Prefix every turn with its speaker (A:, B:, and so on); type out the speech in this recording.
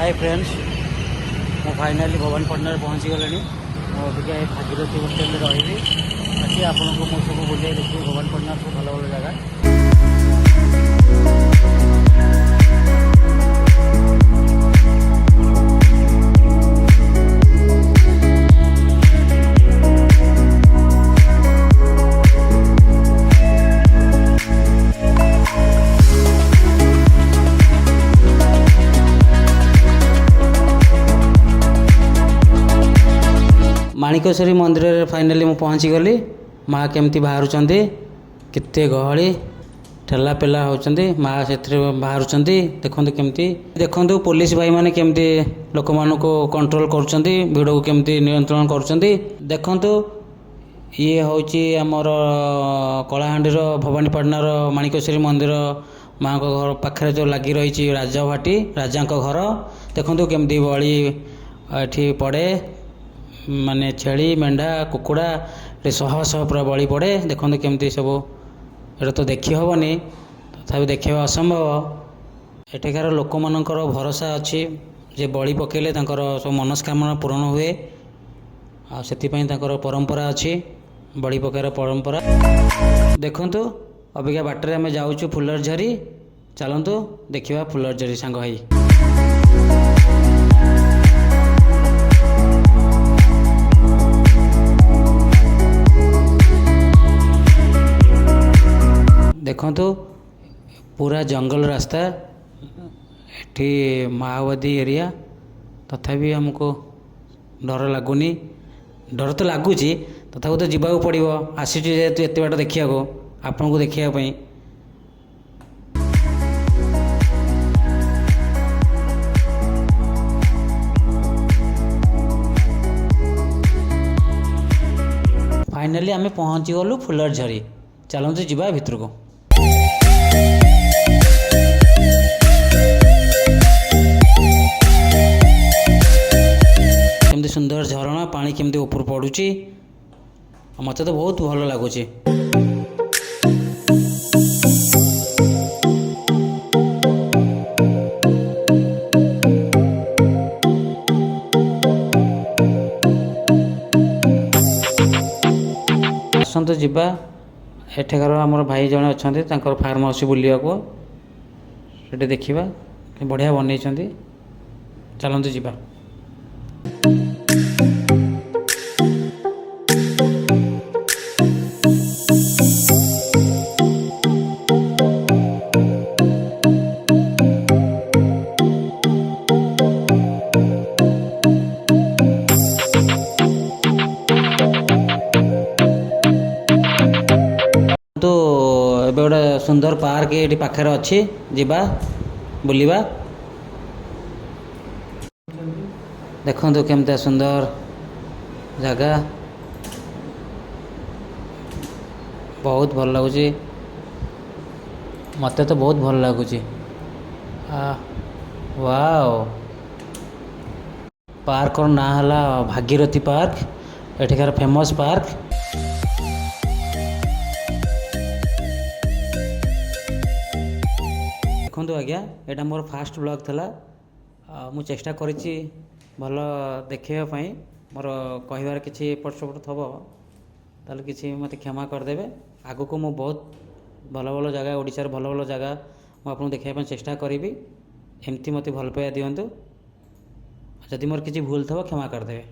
A: High friends, ମୁଁ finally ଭବାନୀପାଟଣାରେ ପହଞ୍ଚିଗଲିଣି। ମୁଁ ଅବିକା ଏ ଭାଗୀରଥୀ ହୋଟେଲରେ ରହିବି। ବାକି ଆପଣଙ୍କୁ ମୁଁ ସବୁ ବୁଲେଇ ଦେଖିବି ଭବାନୀପାଟଣା ସବୁ ଭଲ ଭଲ ଜାଗା। ମାଣିକେଶ୍ୱରୀ ମନ୍ଦିରରେ ଫାଇନାଲି ମୁଁ ପହଞ୍ଚିଗଲି। ମା କେମିତି ବାହାରୁଛନ୍ତି, କେତେ ଗହଳି, ଠେଲା ପେଲା ହେଉଛନ୍ତି, ମା ସେଥିରେ ବାହାରୁଛନ୍ତି। ଦେଖନ୍ତୁ କେମିତି, ଦେଖନ୍ତୁ ପୋଲିସ ଭାଇମାନେ କେମିତି ଲୋକମାନଙ୍କୁ କଣ୍ଟ୍ରୋଲ କରୁଛନ୍ତି, ଭିଡ଼କୁ କେମିତି ନିୟନ୍ତ୍ରଣ କରୁଛନ୍ତି। ଦେଖନ୍ତୁ, ଇଏ ହେଉଛି ଆମର କଳାହାଣ୍ଡିର ଭବାନୀପାଟଣାର ମାଣିକେଶ୍ୱରୀ ମନ୍ଦିର, ମାଙ୍କ ଘର ପାଖରେ ଯେଉଁ ଲାଗି ରହିଛି ରାଜଭାଟି, ରାଜାଙ୍କ ଘର। ଦେଖନ୍ତୁ କେମିତି ବଳି ଏଠି ପଡ଼େ, ମାନେ ଛେଳି, ମେଣ୍ଢା, କୁକୁଡ଼ା, ଏଠି ଶହ ଶହ ପୁରା ବଳି ପଡ଼େ। ଦେଖନ୍ତୁ କେମିତି ସବୁ, ଏଇଟା ତ ଦେଖି ହେବନି, ତଥାପି ଦେଖିବା ଅସମ୍ଭବ। ଏଠିକାର ଲୋକମାନଙ୍କର ଭରସା ଅଛି ଯେ ବଳି ପକାଇଲେ ତାଙ୍କର ସବୁ ମନସ୍କାମନା ପୂରଣ ହୁଏ। ଆଉ ସେଥିପାଇଁ ତାଙ୍କର ପରମ୍ପରା ଅଛି, ବଳି ପକାଇବାର ପରମ୍ପରା। ଦେଖନ୍ତୁ, ଅବିକା ବାଟରେ ଆମେ ଯାଉଛୁ ଫୁଲଝରି। ଚାଲନ୍ତୁ ଦେଖିବା ଫୁଲଝରି ସାଙ୍ଗ ହେଇ। ଦେଖନ୍ତୁ, ପୁରା ଜଙ୍ଗଲ ରାସ୍ତା, ଏଠି ମାଓବାଦୀ ଏରିଆ। ତଥାପି ଆମକୁ ଡର ଲାଗୁନି। ଡର ତ ଲାଗୁଛି, ତଥାପି ତ ଯିବାକୁ ପଡ଼ିବ। ଆସିଛୁ ଯେହେତୁ ଏତେ ବାଟ ଦେଖିବାକୁ, ଆପଣଙ୍କୁ ଦେଖିବା ପାଇଁ। ଫାଇନାଲି ଆମେ ପହଞ୍ଚିଗଲୁ ଫୁଲଝରି। ଚାଲନ୍ତୁ ଯିବା ଭିତରକୁ। କେମିତି ସୁନ୍ଦର ଝରଣା, ପାଣି କେମିତି ଉପରୁ ପଡ଼ୁଛି। ଆଉ ମୋତେ ତ ବହୁତ ଭଲ ଲାଗୁଛି। ଆସନ୍ତୁ ଯିବା, ଏଠାକାର ଆମର ଭାଇ ଜଣେ ଅଛନ୍ତି, ତାଙ୍କର ଫାର୍ମ ହାଉସ୍ ବୁଲିବାକୁ। ସେଠି ଦେଖିବା, ବଢ଼ିଆ ବନେଇଛନ୍ତି। ଚାଲନ୍ତୁ ଯିବା। ତ ଏବେ ଗୋଟେ ସୁନ୍ଦର ପାର୍କ ଏଇଠି ପାଖରେ ଅଛି, ଯିବା ବୁଲିବା। ଦେଖନ୍ତୁ କେମିତିଆ ସୁନ୍ଦର ଜାଗା, ବହୁତ ଭଲ ଲାଗୁଛି। ମୋତେ ତ ବହୁତ ଭଲ ଲାଗୁଛି। ୱାଓ! ପାର୍କର ନାଁ ହେଲା ଭାଗୀରଥୀ ପାର୍କ, ଏଠିକାର ଫେମସ୍ ପାର୍କ। ଦେଖନ୍ତୁ ଆଜ୍ଞା, ଏଇଟା ମୋର ଫାଷ୍ଟ ବ୍ଲଗ୍ ଥିଲା। ଆଉ ମୁଁ ଚେଷ୍ଟା କରିଛି ଭଲ ଦେଖାଇବା ପାଇଁ। ମୋର କହିବାର କିଛି ଏପଟ ସେପଟ ଥବ, ତାହେଲେ କିଛି ମୋତେ କ୍ଷମା କରିଦେବେ। ଆଗକୁ ମୁଁ ବହୁତ ଭଲ ଭଲ ଜାଗା, ଓଡ଼ିଶାର ଭଲ ଭଲ ଜାଗା ମୁଁ ଆପଣଙ୍କୁ ଦେଖାଇବା ପାଇଁ ଚେଷ୍ଟା କରିବି। ଏମିତି ମୋତେ ଭଲ ପାଇବା ଦିଅନ୍ତୁ। ଯଦି ମୋର କିଛି ଭୁଲ ଥିବ, କ୍ଷମା କରିଦେବେ।